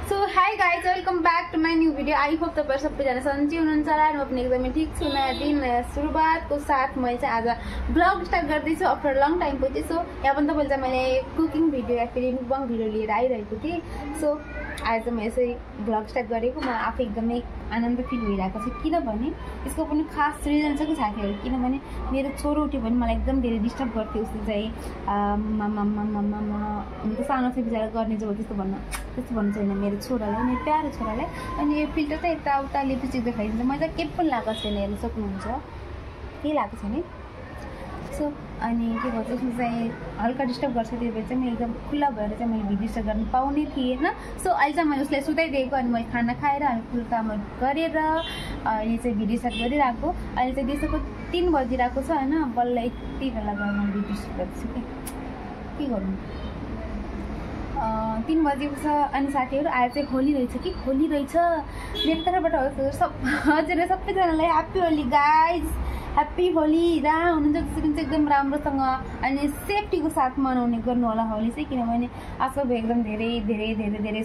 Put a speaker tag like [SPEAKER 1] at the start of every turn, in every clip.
[SPEAKER 1] So hi guys welcome back to my new video. I hope तपाईहरु सबैजना सन्चै हुनुहुन्छ होला। म पनि एकदमै ठिक छु। नयाँ दिन नयाँ सुरुवातको साथ मैले चाहिँ आज ब्लग स्टार्ट गर्दैछु आफ्टर लङ टाइम पछि। सो यहाँ पनि तपाईँले चाहिँ मैले कुकिङ भिडियो या फेरि मुकबाङ भिडियो लिएर आइरहेको थिएँ। सो आज चाहिँ म यसै ब्लग स्टार्ट गरेको मलाई आफै एकदमै आनन्द फिल भइरहेको छ। किनभने यसको पनि खास रिजन छ कि साथीहरू, किनभने मेरो छोरो उठ्यो भने मलाई एकदम धेरै डिस्टर्ब गर्थ्यो। उसले चाहिँ त सानो चाहिँ बिचरा गर्ने जो त्यस्तो भन्नु छैन मेरो छोरालाई, मेरो प्यारो छोरालाई। अनि यो फिल्टर चाहिँ यताउता लिपस्टिक देखाइदिन्छ। मैले चाहिँ केही पनि लगाएको छैन, हेर्न सक्नुहुन्छ केही लगाएको छैन। सो अनि के भन्छ उसले चाहिँ हल्का डिस्टर्ब गर्छ, त्यो भएर चाहिँ म एकदम खुल्ला भएर चाहिँ मैले भिडियो स्टार्ट गर्नु पाउने थिएन। सो अहिले चाहिँ मैले उसलाई सुताइदिएको अनि मैले खाना खाएर अनि फुल काम गरेर अहिले चाहिँ भिडियो स्टार्ट गरिरहेको। अहिले चाहिँ दिउँसोको 3 बजिरहेको छ होइन। बल्ल यति बेला गएर मैले भिडियो स्टार्ट गर्दैछु के गर्नु। 3 बजेको छ अनि साथीहरू आज चाहिँ होली रहेछ कि होली रहेछ मेरो तर्फबाट हजुर सबैजनालाई happy Holi guys, happy Holi. जहाँ हुनुहुन्छ त्यसरी चाहिँ एकदम राम्रोसँग अनि सेफ्टीको साथ मनाउने गर्नु होला होली चाहिँ। किनभने आजकल एकदम धेरै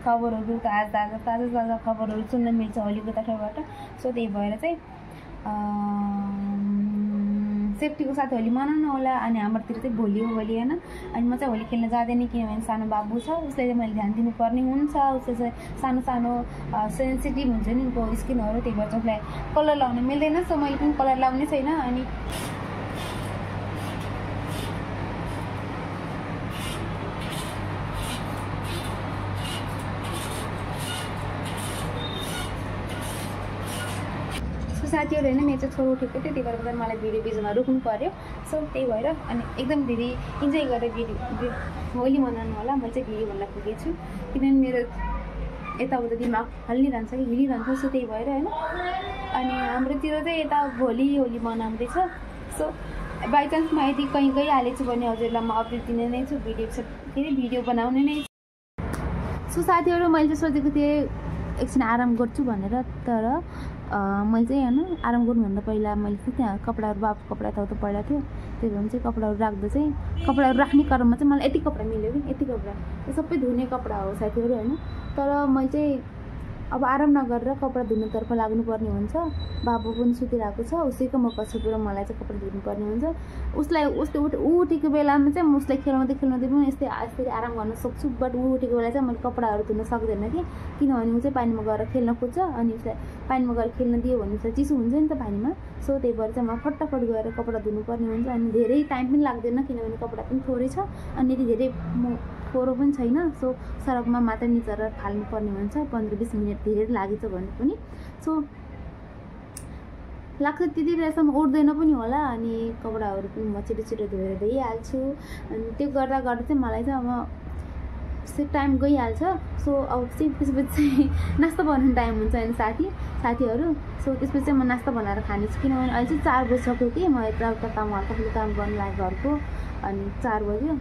[SPEAKER 1] खबरहरू ताजा खबरहरू सुन्न मिल्छ होलीको तर्फबाट। सो त्यही भएर चाहिँ सेफ्टीको साथ होली मनाउनु होला। अनि हाम्रोतिर चाहिँ भोलि हो होली होइन। अनि म चाहिँ होली खेल्न जाँदैन किनभने सानो बाबु छ, उसलाई चाहिँ मैले ध्यान दिनुपर्ने हुन्छ। उसले चाहिँ सानो सेन्सिटिभ हुन्छ नि उसको स्किनहरू, त्यही भएर चाहिँ उसलाई कलर लाउनु मिल्दैन। सो मैले पनि कलर लाउने छैन। अनि साथीहरू होइन मेरो चाहिँ छोरो उठेको थियो, त्यही भएर मलाई भिडियो बिचमा रोक्नु पर्यो। सो त्यही भएर अनि एकदम धेरै इन्जोय गरेर भिडियो होली मनाउनु होला। मैले चाहिँ भिडियो भन्न पुगेको छु किनभने मेरो यताउता दिमाग हल्लिरहन्छ कि हिँडिरहन्छ। सो त्यही भएर होइन। अनि हाम्रोतिर चाहिँ यता होली मनाउँदैछ। सो बाइचान्समा यदि कहीँ गइहालेछु भने हजुरलाई म अपडेट दिने नै छु, भिडियो बनाउने नै छु। सो साथीहरू मैले चाहिँ सोचेको थिएँ एकछिन आराम गर्छु भनेर, तर मैले चाहिँ होइन आराम गर्नुभन्दा पहिला मैले चाहिँ त्यहाँ कपडाहरू बाबुको कपडा यताउता पहिला थियो, त्यही भएर चाहिँ कपडाहरू राख्दा चाहिँ कपडाहरू राख्ने क्रममा चाहिँ मलाई यति कपडा मिल्यो कि यति कपडा यो सबै धुने कपडा हो साथीहरू होइन। तर मैले चाहिँ अब आराम नगरेर कपडा धुनुतर्फ लाग्नुपर्ने हुन्छ। बाबु पनि सुतिरहेको छ, उसैको म पछुपेर मलाई चाहिँ कपडा धुनुपर्ने हुन्छ। उसले उठेको बेलामा चाहिँ म उसलाई खेलाउँदै पनि यस्तै आराम गर्न सक्छु। बट ऊ उठेको बेला चाहिँ मैले कपडाहरू धुन सक्दैन कि, किनभने ऊ चाहिँ पानीमा गएर खेल्न खोज्छ। अनि उसलाई पानीमा गएर खेल्न दियो भने उसलाई चिसो हुन्छ नि त पानीमा। सो त्यही भएर चाहिँ म फटाफट गएर कपडा धुनुपर्ने हुन्छ। अनि धेरै टाइम पनि लाग्दैन किनभने कपडा पनि थोरै छ अनि यति धेरै म फोरो पनि छैन। सो सरकमा मात्र निचेर फाल्नुपर्ने हुन्छ। 15-20 मिनट धेरै लागेछ भने पनि। सो लाग्छ त्यति बेलासम्म उठ्दैन पनि होला। अनि कपडाहरू पनि म छिटो धोएर भइहाल्छु। अनि त्यो गर्दा चाहिँ मलाई चाहिँ अब टाइम गइहाल्छ। सो अब चाहिँ त्यसपछि चाहिँ नास्ता बनाउने टाइम हुन्छ होइन साथीहरू। सो त्यसपछि चाहिँ म नास्ता बनाएर खानेछु किनभने अहिले चाहिँ 4 बजिसक्यो कि म यताउता काम हल्का काम गर्नु लाग्यो घरको। अनि 4 बज्यो।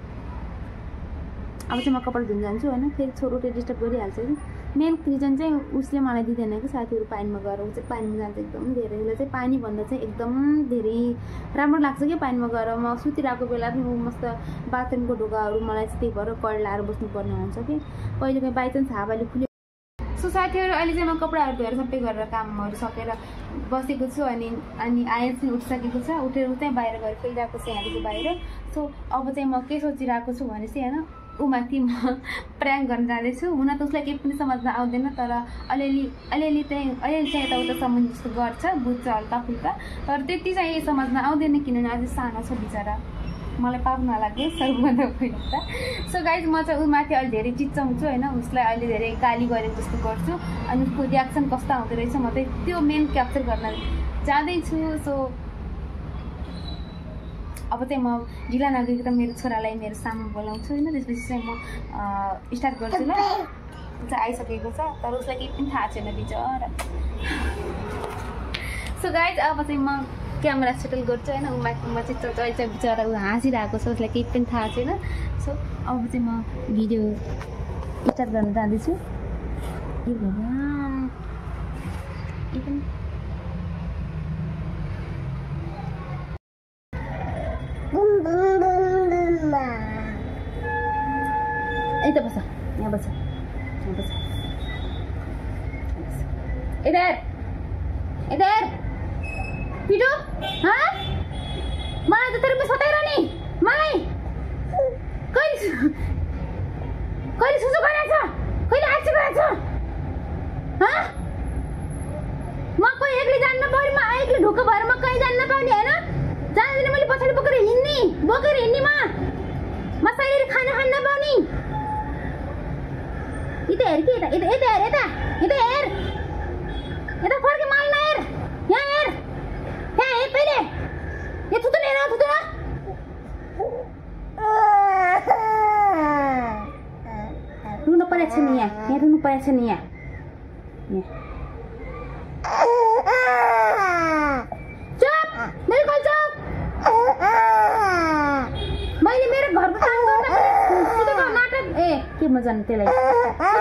[SPEAKER 1] अब चाहिँ म कपडा धुन जान्छु होइन। फेरि छोरो डिस्टर्ब गरिहाल्छ कि। मेन रिजन चाहिँ उसले मलाई दिँदैन कि साथीहरू पानीमा गएर। ऊ चाहिँ पानीमा जान्छ एकदम धेरै। उसलाई चाहिँ पानी भन्दा चाहिँ एकदम धेरै राम्रो लाग्छ कि पानीमा गएर। म सुतिरहेको बेला पनि ऊ मस्त बाथरुमको ढोकाहरू मलाई चाहिँ त्यही भएर कड लाएर बस्नुपर्ने हुन्छ कि कहिलेकाहीँ बाइचान्स हावाले खुल्यो। सो साथीहरू अहिले चाहिँ म कपडाहरू धोएर सबै गरेर कामहरू सकेर बसेको छु। अनि आयन्स पनि उठिसकेको छ। उठेर चाहिँ बाहिर गएर खेलिरहेको छ यहाँदेखि बाहिर। सो अब चाहिँ म के सोचिरहेको छु भने चाहिँ होइन ऊमाथि म प्र्याङ्क गर्न जाँदैछु। हुन त उसलाई केही पनि समझ्न आउँदैन, तर अलिअलि चाहिँ यताउता समझ जस्तो गर्छ, बुझ्छ हल्का फुल्का। तर त्यति चाहिँ समझ्न आउँदैन किनभने अझै सानो छ बिचरा, मलाई पाप नलाग्यो सबभन्दा पहिला त। सो गाइज म चाहिँ ऊमाथि अहिले धेरै चिच्चाउँछु होइन। उसलाई अहिले धेरै गाली गरेको जस्तो गर्छु अनि उसको रियाक्सन कस्तो आउँदो रहेछ म चाहिँ त्यो मेन क्याप्चर गर्न जाँदैछु। सो अब चाहिँ म ढिला नगएको त मेरो छोरालाई मेरो सामु बोलाउँछु होइन। त्यसपछि चाहिँ म स्टार्ट गर्छु ल। ऊ चाहिँ आइसकेको छ तर उसलाई केही पनि थाहा छैन बिचरा। सो गाइज अब चाहिँ म क्यामेरा सेटल गर्छु होइन। उमा चाहिँ अहिले चाहिँ बिचरा ऊ हाँसिरहेको छ, उसलाई केही पनि थाहा छैन। सो अब चाहिँ म भिडियो स्टार्ट गर्न जाँदैछु। के भगवान् यता बस यहाँ बस इधर इधर पिटो हाँ मलाई त तेरो सताइरहने मलाई कहिले सुसु गरेछ कहिले आछि गरेछ हाँ म कोही एक्लै जान्न पाउने म एक्लै ढुक्क भएर म कहीँ जान्न पाउने हैन जान्दिन मैले पछाडि बोकेर हिँड्ने म सहिले खाना खान नपाउने यता हेर कि यता हेर यता फर्के माल नहेर यहाँ हेर पहिले यो थुतुन हेर रुनु परेको छ नि यहाँ रुनु परेको छ नि यहाँ चुप बिल्कुल चुप मैले मेरो घरको काम गर्न सुतेको नाटक ए के म जान्नु त्यसलाई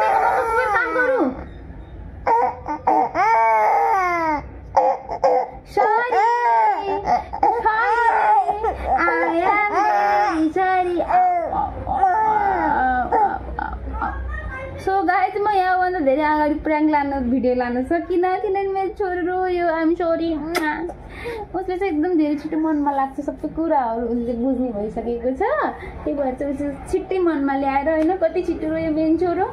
[SPEAKER 1] सुतेको काम गरौँ सो गाइस म यहाँभन्दा धेरै अगाडि प्र्याङ्क भिडियो लान सकिनँ किनभने मेरो छोरो रोयो आइएम सरी उसले चाहिँ एकदम धेरै छिटो मनमा लाग्छ सबै कुराहरू उसले बुझ्ने भइसकेको छ त्यही भएर चाहिँ उसले छिट्टै मनमा ल्याएर होइन कति छिटो रोयो मेरो छोरो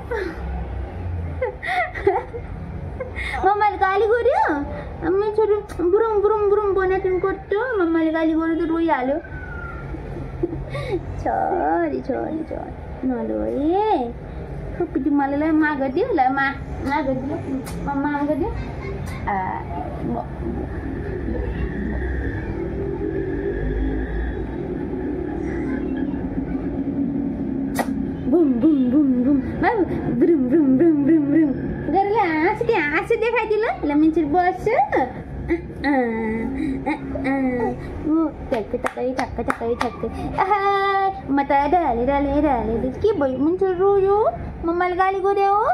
[SPEAKER 1] मम्माले गाली गर्यो मेरो छोरो बुरुम बुरुम बुरुम बनाइदिनु कस्तो मम्माले गाली गर्यो त रोइहाल्यो छोरी छोरी छोरी नरोए खुप्पी मलाई मागदियो ल मागदियो मागदियो बुम बुम बुम बुम बाबु ब्रुम ब्रुम ब्रुम ब्रुम ब्रुम गरेर हाँसी देखाइदियो ल मान्छे बस्छ ठक्कै म त ढाले के भयो मान्छे रोयो मम्माले गाली गर्यो हो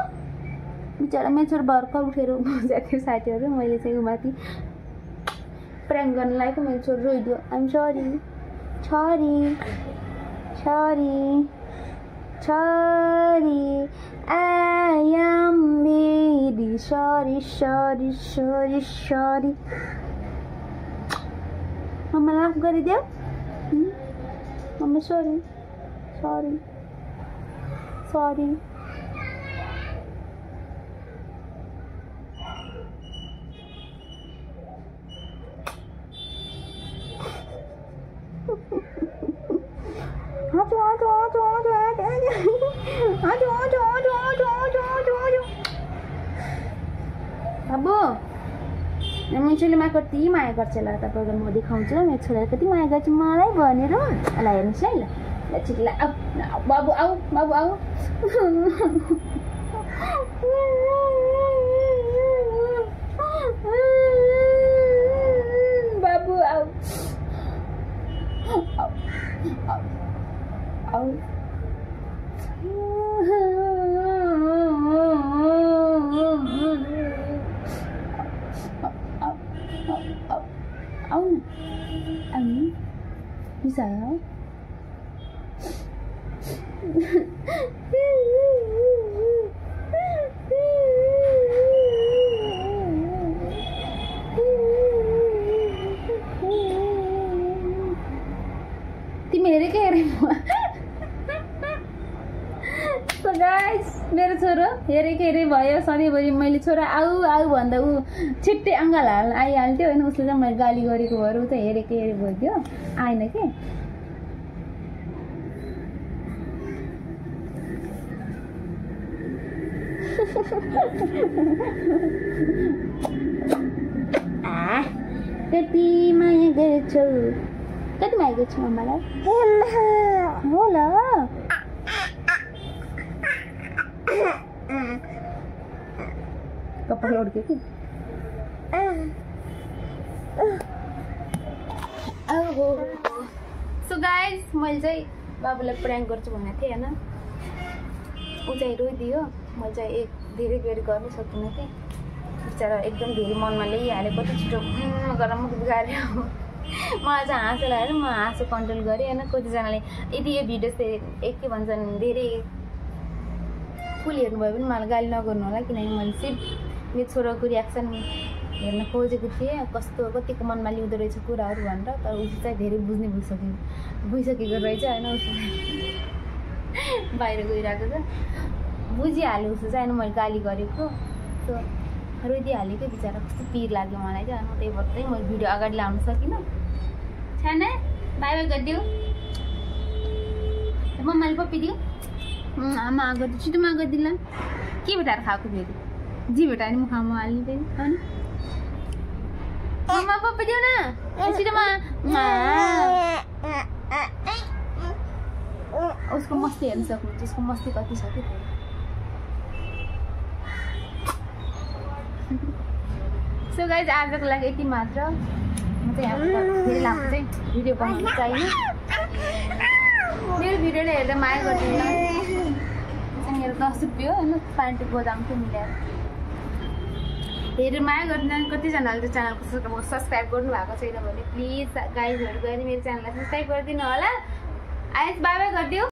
[SPEAKER 1] बिचरा मेरो छोरो भर्खर उठेर बसेको थियो साथीहरू मैले चाहिँ माथि प्र्याङ्क गर्न लागेको मेरो छोरो रोइदियो I'm sorry I am very sorry मम्मा लाफ गरिदेऊ मम्मा सरी बाबु मेरो छोरीले मलाई कति माया गर्छ ल तपाईँको म देखाउँछु मेरो छोराले कति माया गर्छ मलाई भनेर ल हेर्नुहोस् है ल छिटो ल आऊ बाबु आऊ बाबु आऊ bisa ya तिमीहरू के हेरेको सो गाइस मेरो छोरो हेरे भयो सधैँभरि मैले छोरा आऊ भन्दा ऊ छिट्टै अङ्गाल हाल्न आइहाल्थ्यो होइन उसले चाहिँ मैले गाली गरेको भएर ऊ त हेरेको भयो आएन के कति माया गर्छौ कति माया गर्छौ मलाई होला कपाल उड्क्यो कि सो गाइस मैले चाहिँ बाबुलाई प्र्याङ्क गर्छु भनेको थिएँ होइन ऊ चाहिँ रोइदियो मैले चाहिँ धेरै बेर गर्नै सकिनँ कि बिचरा एकदम धेरै मनमा ल्याइहाल्यो कति छिटो गरेर मुख बिगार्यो मलाई चाहिँ हाँसो लागेर म हाँसो कन्ट्रोल गरेँ होइन कतिजनाले यदि यो भिडियो चाहिँ के भन्छन् धेरै फुल हेर्नुभयो भने मलाई गाली नगर्नु होला, किनकि मैले सिर्फ मेरो छोराको रियाक्सन हेर्न खोजेको थिएँ, कतिको मनमा लिउँदो रहेछ कुराहरू भनेर। तर उसले चाहिँ धेरै बुझ्ने भइसकेको रहेछ होइन। उसले बाहिर गइरहेको छ, बुझिहाल्यो उसले चाहिँ होइन मैले गाली गरेको। सो रोइदिइहाल्यो क्या बिचरा, कस्तो पिर लाग्यो मलाई चाहिँ। अनि त्यही भएर चाहिँ मैले भिडियो अगाडि ल्याउनु सकिनँ। छैन बाई बाई गरिदियो मम्माले पपिदियो, आमा गरिदियो, छिटोमा गरिदिला। के भेटाएर खाएको फेरि जी भेटायो नि मुखामा हाल्ने फेरि होइन। मम्मा पपिदियो न छिटोमा। उसको मस्ती हेर्नु सक्नुहुन्छ, उसको मस्ती कति छ कि। सो गाइज आजको लागि यति मात्र। म चाहिँ यहाँ धेरै लामो चाहिँ भिडियो बनाउनु चाहिने। मेरो भिडियोले हेर्दा माया गरिदिनु न। मेरो 10 रुपियाँ होइन प्यान्ट गोदामको मिलाएर धेरै माया गरिदिनु। कतिजनाले चाहिँ च्यानलको सब्सक्राइब गर्नु भएको छैन भने प्लिज गाइजहरू गएर मेरो च्यानललाई सब्सक्राइब गरिदिनु होला। आइज बाई बाई गरिदियो।